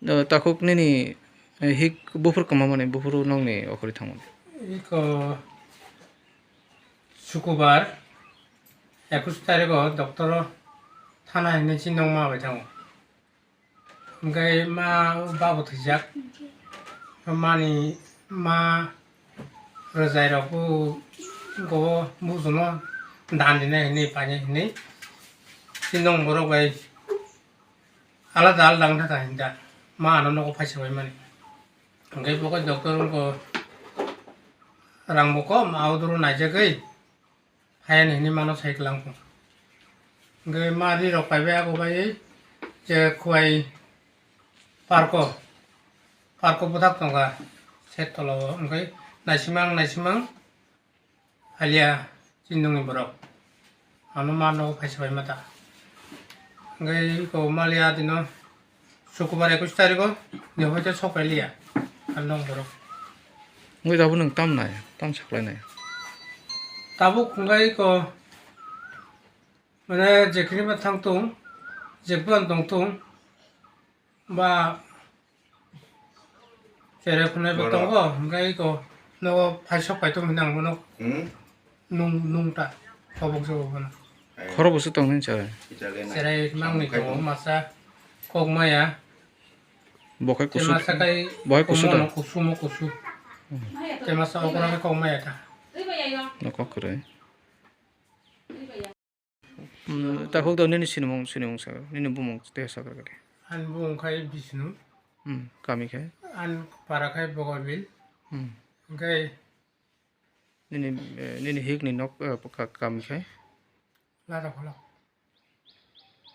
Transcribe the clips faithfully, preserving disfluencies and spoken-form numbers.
Eh, takhuk nini, eh, hik buphuru kwmamani, buphuru nokni okhorwi thangmani. Iko Sukubar ekush tarikh o doctor o thana hinwi chini nokma bai thango. Hwnkhe ma babo thwijak. Mani ma rwjai rok bo go bujuno dan dinai hinwi painai hinwi. Chini nok borok bai alada alada wngkha hinda. Ma ano nogo phaisa bai mani. Hwnkhe bo khe doctor wngkha rang bo kom, audoro naijagwi. Hayani hinwi mano sai kwlangkho. Hwnkhe ma ri rok paibai abo bai je Khowai park o, park o bwthak tongkha set tola o, hwnkhe naisimang naisimang aliya chini nokni borok. Ano ma nogo phaisa bai mata. Hwnkhe iko maliya dino. Sukubar ekush tarikh o ni hoite sok pailiya. Ang nong borok. Wngwi tabuk nwng tam nai, tam saklai nai. Tabuk wngkha iko, mane, jekhini ba thang tung, jekbo ang tong tung, ba cherai khwnai bo tongo, hwnkhe iko nogo phai sok pai tung hinwi ang bono. Hmm? Nung, nung ta, kobok se bo bono. Khoro bo se tong nini cherai. Cherai mangni tongo, masa kok maya. Bo khai kusu, masa kai bo khai kusu da. Kusumo kusu. Te masa okra kai kok maya ta. No kok kwrwi. Hmm, takhuk do nini sinimung, sinimung sa, nini bumung te sa kari. Ani bumung khai Bishnu. Hmm, kami khai. Ani para khai Bogabil. Hmm. Hwnkhe nini, eh, nini hik ni nok, eh, ka-, kami khai? Lada Kholok.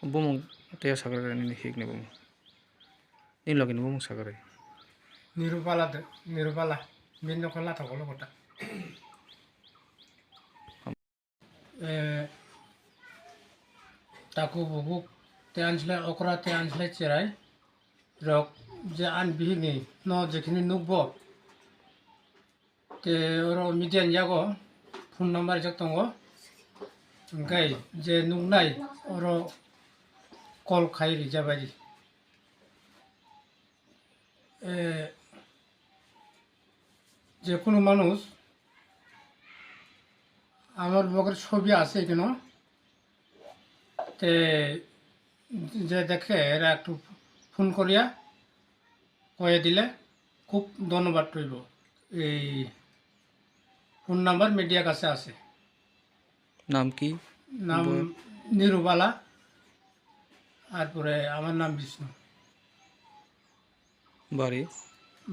Bumung tei sakra nini hik ni bumung. Nini logi ni bumung sakra. Nirubala de, Nirubala. Bini nokha Lada Kholok kota. Eh, taku bubuk te anslai okra te anslai cherai rok je an bihini no jekhini nukbo. Te oro media ni yago phone number rijak tongo. Hwnkhe je nuknai oro call khai rijabadi. Eh, যে কোনো মানুষ আমার বগের ছবি আছে এখানে, তে যে দেখে এরা একটু ফোন করিয়া কয়ে দিলে খুব ধন্যবাদ রইব। এই ফোন নাম্বার মিডিয়ার কাছে আছে। নাম কি? নাম বল। নিরুবালা, তারপরে আমার নাম বিষ্ণু। বাড়ি?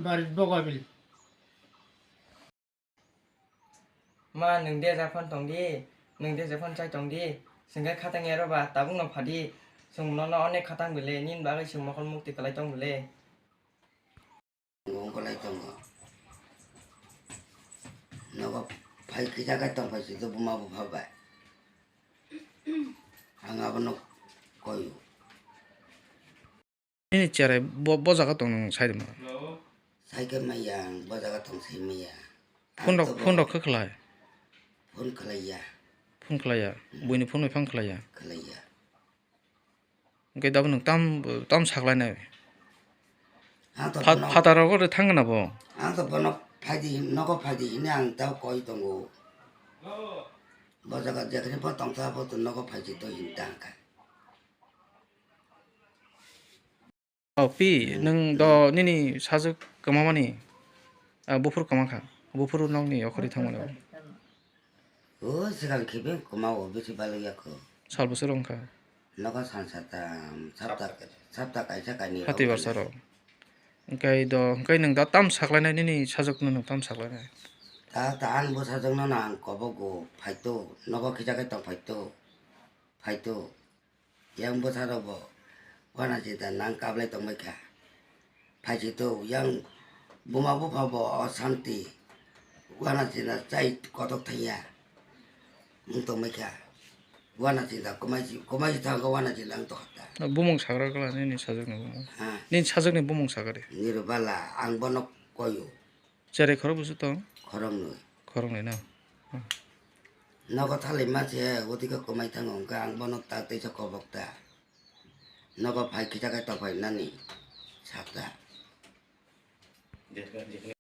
বাড়ি Bagabil. Ma, nwng de japhano tong di, nwng de japhano chai tong di, chwng khe khatang ya rw ba, tabuk no pha di, chwng nono onek khatang bile, nini bagwi chwng mokol mukti kwlai tong bile. Wng kwlai tongo. Nogo phai kisa khe tong phai sidi buma bupha bai. Ang abono koyo. Nini cherai bo, bo jaga tong nwng sai rwma? Sai khe maya ang bo jaga tong sai maya. Phone rok, phone rok khe khlai? Phone khlai ya. Phone khlai ya? Hmm. Buini phone bai phang khlai ya? Khlai ya. Hwnkhe tabuk nwng tam, tam saklainai? Ang to pha-, bono phataro gore thangna bo? Ang to bono phaidi hin-, nogo phaidi hinwi ang tamo koi tongo. Bo jaga jekhri bo tongsa bo to nogo phaidi to hin tangkha. Oh, pi, hmm, nwng do nini sajwk kwmamani, ah, buphuru kwmakha, buphuru nokni okhorwi thangmani. O, swkang khibi kwmao bisi balwk yakho. Sal bwswk wngkha? Nogo sansa tam, sapta, sapta kaisa kainwi. Hati rok barsa rok. Hwnkhe do, hwnkhe nwng da tam saklainai nini sajwkno nwng tam saklainai? Ta, ta ang bwsajwkno nang kobogo phaito, nogo khijakhe tong phaito, phaito. Yang bwsarok bo uana chinta nang kablai tongbai kha. Phaisito yang buma bupha bo o santi uana chinta chai kotok thangya wng tongbai kha. Uana chinta kwmaisi, kwmaisi thango uana chinta wng tongkha ta. Bumung sagra kala nini sajwkni bumung. Ha. Nini sajwkni bumung sagari. Nirubala ang bono koyo. Cherai khorok bwswk tong? Khoroknwi. Khoroknwi no? Hmm. Nogo thalai ma se, oti khe kwmai thango, hwnkhe ang bono ta teisa kobok ta. Nogo phai kisa khe tongphai nani. Sabda. Jekhne, jekhne